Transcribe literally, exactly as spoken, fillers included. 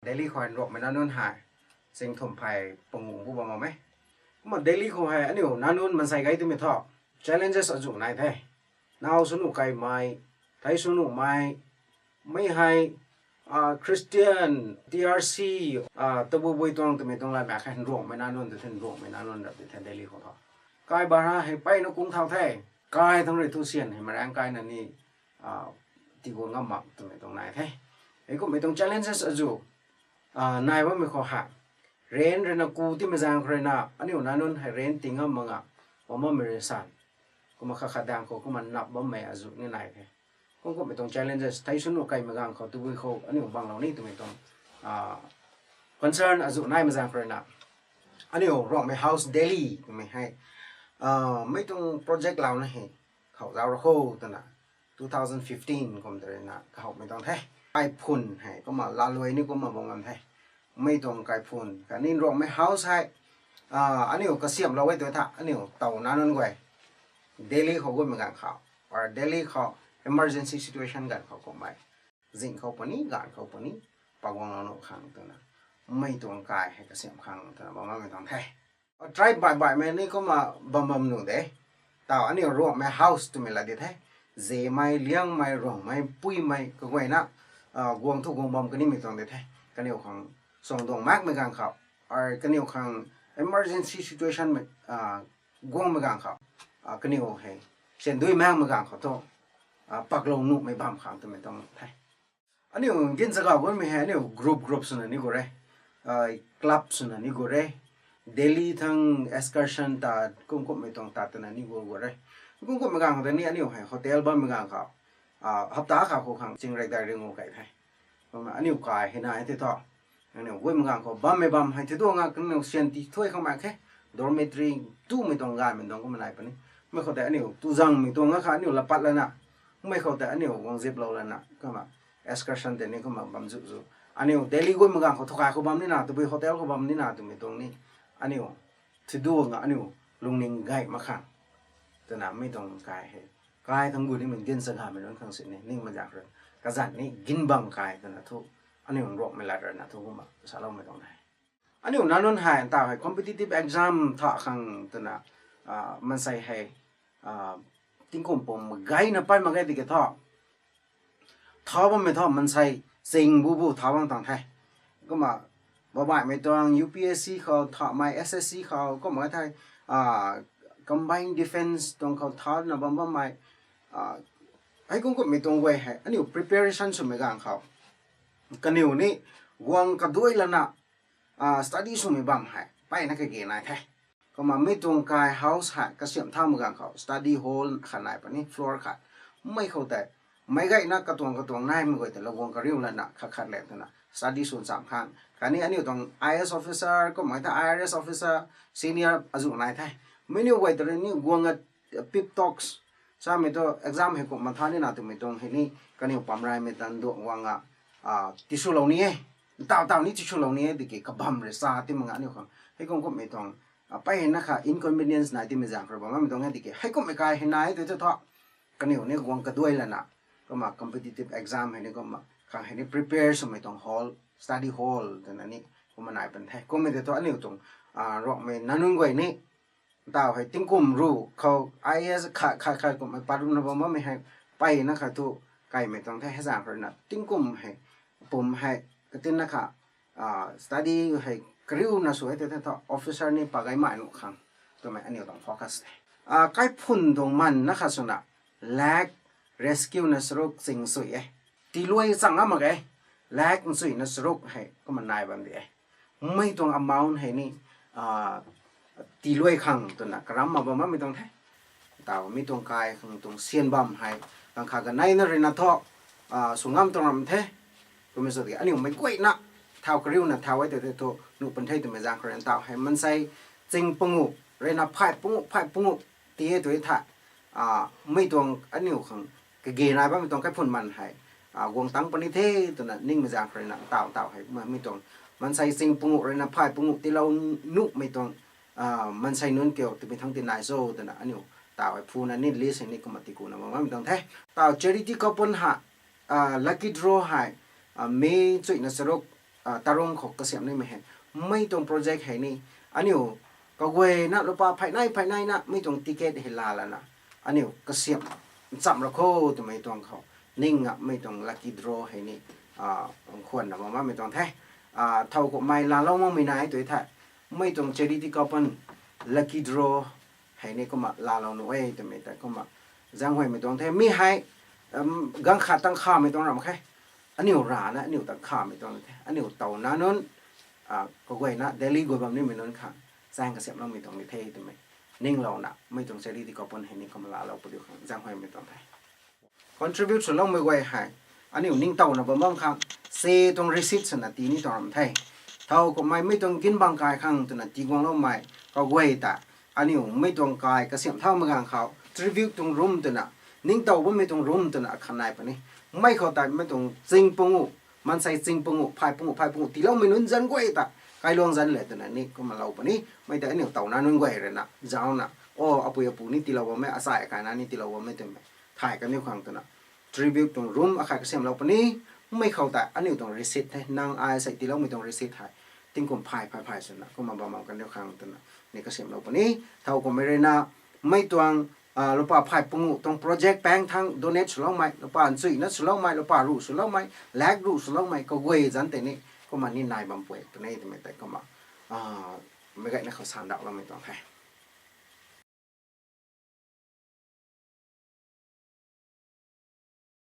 Delhi khou nruakmei nac nunc hei sing thum phey pangu bu bam bam e. Kumna Delhi khou hei aniu nac nunc mansei gay twmei thu challenges azuh nai the. Naw swnuh kaimei, thei swnuhmei, mei hei Christian, T R C, tabui bui tuang twmei tuang lat mak khe, nruakmei nac nunc tw the, nruakmei nac nunc rap tw the Delhi khou thu. Kai bara hei peyna kung thau the. Kai thangc rui thu syan hei maraeng kaina ni tigu ngam mak twmei tuang nai the. Hei kumhmei tuang challenges azuh nai bammei khou hei, rent ruina ku timei zaeng khou ruina aniu nac nunc hei rent ti ngam mak nga, bam bammei rui san. Kumna khat khat daeng khou kumna nap bammei azuh ni nai the. Kum kumhmei tuang challenges, thei swnuh kaimei ganv khou tabui khou aniu banglou ni twmei tuang concern azuh naimei zaeng khou ruina, aniu Ruangmei House Delhi twmei hei mei tuang project louna hei khou zauc ra kho twna two thousand fifteen kum tei ruina kahowmei tuang the. Kaiphun hei kumna laluai ni kumna bam ngam the. Mei tuang kaiphun khatni Ruangmei House hei aniu kasiamhlou e tw tha, aniu taw nac nunc guay Delhi khou gummei ganv khou, or Delhi khou emergency situation ganv khou kummei, zing khou puni, ganv khou puni, paguanglou nuh khang twna mei tuang kai hei kasiam khang twna bam bammei tuang the. Tribe baih baihmei ni kumna bam bam nuh de. Taw aniu Ruangmei House twmei lat di the. Zemei, Liangmei, Ruangmei, Puimei kaguayna guang thu guang bam kanimei tuang di the. Kaniw khang suangduang makmei ganv khou, or kaniw khang emergency situation mei guangmei ganv khou, kaniw hei syan dui makmei ganv khou thu paklou nuhmei bam khang twmei tuang the. Aniu gin chaga gummei hei aniu group group swna ni gu re, club swna ni gu re, Delhi thang excursion ta, kum kumhmei tuang ta twna ni gu gu re. Kum kumhmei ganv khou tei ni aniu hei hotel bammei ganv khou, hapta kha khou khang chingreydai ring u kai the. Kumna aniu kai hei nai the thu, aniu gummei ganv khou bammei bam hei thei tuang a kaniw syan ti thuay khang mak khe, dormitory tumei tuang gaymei tuang kumna nai puni. Mei khou tei aniu tu zangmei tuang a kha aniu lapat lana, mei khou tei aniu guang ziplou lana kumna excursion tei ni kumna bam zu zu, aniu Delhi gummei ganv khou thukai khou bam nina, tabui hotel khou bam nina twmei tuang ni aniu thei tuang a aniu lungning gay mak khang twna mei tuang kai hei, kai thangc gu nimei gin chagamei nunc khang sini ningmei zaeng khou rui kazanc ni gin bam kai twna thu, aniu Ruangmei lat ruina thu kumna saloumei tuang the. Aniu nac nunc hei ntaw hei competitive exam tha khang twna maansei hei tingkum pum gayna pat mak ge tiki thu, thau bammei thu maansei ching bu bu thau bam tuang the. Kumna babaihmei tuang U P S C khou thamei, S S C khou kumna thei combined defence tuang khou thauna bam bammei, hei kum kumhmei tuang guay hei aniu preparation swmei ganv khou kaniw ni guang kaduai lana study swmei bam hei peyna kage nai the. Kumna mei tuang kai house hei kasiamh thaumei ganv khou study hall khat nai puni, floor khat. Mei khou tei meic gayna katuang katuang naimei guay tei lou guang kariu lana khat khat le twna study sw cham khang khatni aniu tuang I A S officer kumna thei I R S officer, senior azuh nai the. Mei niw guay tei rui ni guang a pep talks samei thu exam hei kumna tha nina twmei tuang hei ni kaniw pamraymei tan duang guang a tiswlou ni e, ntaw taw ni tiswlou ni e tiki kabam rui sa ti mak nga aniu khang hei kum kumhmei tuang peyna kha inconvenience nai timei zaeng khou rui bam bammei tuang e tiki hei kumhmei kai hei nai tei thu, kaniw ni guang kaduai lana kumna competitive exam hei ni kumna khang hei ni prepare swmei tuang hall, study hall twna ni kumna nai pun the. Kummei tei thu aniu tuang Ruangmei nac nunc guay ni ntaw hei tingkum ru khou I A S khat khat khat kumhmei pat runa bam bammei hei peyna kha thu kaimei tuang the. Hei zaeng khou ruina tingkum hei pum hei katinna kha study hei kariuna sw e tei thu officer ni pa gaymei nuh khang twmei aniu tuang focus the. Kaiphun tuang manna khat swna lake rescue na charuk ching sui e. Tiluai chang a mak ge, lake nchuina charuk hei kumna nai bam di e. Mei tuang amount hei ni tiluai khang twna karam mak bam bammei tuang the. Ntaw mei tuang kai khang tuang syan bam hei kang kha kaneina ruina thu sw ngam tuang ram the. Kummei sw tiki aniu meic guayna thau kariuna thau e tei thu nuh pun the twmei zaeng khou rui ntaw hei maansei ching pangu ruina phay pangu phay pangu ti e tw e tha mei tuang aniu khang kage nai bammei tuang kaiphun man hei guang tang puni the twna ningmei zaeng khou ruina ntaw ntaw hei mei tuang maansei ching pangu ruina phay pangu tiilou nuhmei tuang maansei nunc kiu twmei thangc ti nai cho twna aniu taw hei phuna ni list hei ni kumna tikuna bam bammei tuang the. Taw charity coupon ha lucky draw hei May chuina charuk tarung khou kasiamh nimei hei, mei tuang project hei ni, aniu kaguayna lupa phay nai phay naina mei tuang ticket hei laa lana, aniu kasiamh nchamh ra kho twmei tuang khou, ning a mei tuang lucky draw hei ni, nkhwanna bam bammei tuang the. Thow kumhmei laalou makmei nai tu the, mei tuang charity coupon, lucky draw hei ni kumna laalou nuh e twmei tei kumna zaenghuaymei tuang the. Mi hei ganv khat tangkhamei tuang ram khe. Aniu rana aniu tangkhamei tuang the, aniu towna nunc, kaguayna Delhi guay bam nimei nunc khang zaeng kasiamhloumei tuang ni the twmei ninglouna mei tuang charity coupon hei ni kumna laalou padiu khang zaenghuaymei tuang the. Contribute swloumei guay hei aniu ningtowna bam bam khang se tuang receipt swna tii ni tuang ram the. Thow kumhmei mei tuang ginbang kai khang twna tiiguangloumei kaguay ta, aniu mei tuang kai kasiamh thaumei ganv khou tribute tuang room twna, ningtow bammei tuang room twna akhat nai puni. Mei khou tei mei tuang ching panguh, maansei ching panguh, phay panguh, phay panguh tiiloumei nunc zanc guay ta kailuang zanc le twna ni kumna lou puni. Mei tei aniu towna nunc guay ruina zauna, o apui apu ni tiilou bammei, achai akaina ni tiilou bammei twmei thay kaniw khang twna tribute tuang room akhat kasiamhlou puni. Mei khou tei aniu tuang receipt the, nang ai sei tiiloumei tuang receipt hei tingkum phay phay phay swna kumna bam bam kaniw khang twna ni kasiamhlou puni. Thow kumhmei ruina mei tuang lupa phay panguh tuang project paeng thang donate swloumei, lupa nchuina swloumei, lupa ruh swloumei, lak ruh swloumei kaguay zanc tei ni kumna ni nai bam puni twmei tei kumna meic gayna khou sandauhloumei tuang the.